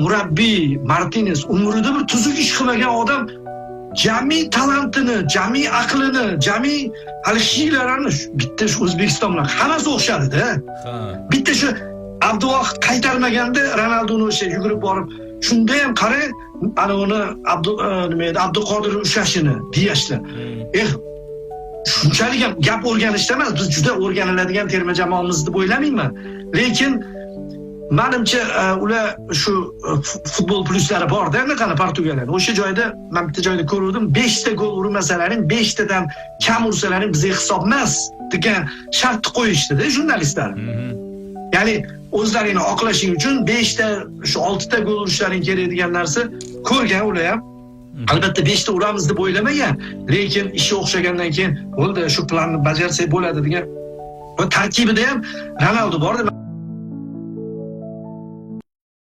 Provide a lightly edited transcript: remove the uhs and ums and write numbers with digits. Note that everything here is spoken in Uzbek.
Murabbiy Martinez umrida bir tuzuk ish qilmagan odam jami talantini, jami aqlini, jami hali hiylalarni bitta shu O'zbekiston bilan hammasi o'xshadida. Bitta shu Abduvohid qaytarmaganda Ronaldoni o'sha yugurib borib, shunda ham qarang, ana uni Abdu nima edi, Abduqodir ushlashini deyashdi. Eh, shunchalik ham gap o'rganishda emas, biz juda o'rganiladigan terma jamoamiz deb o'ylamayman. Lekin manimcha ular shu futbol pluslari borda, anaqani Portugaliyani. O'sha joyda man bitta joyda ko'ruvdim, 5 ta gol urmasalaring, 5 tadan kam ursalaring bizga hisob emas degan shartni qo'yishdida jurnalistlar. Ya'ni o'zlaringni oqlashing uchun 5 ta, shu 6 ta gol urishlaring kerak degan narsa ko'rgan ular ham. Albatta 5 ta uramiz deb o'ylamagan, lekin ishi o'xshagandan keyin bo'ldi, shu planni bajarsak bo'ladi degan. Va tarkibida ham Ronaldo bordi.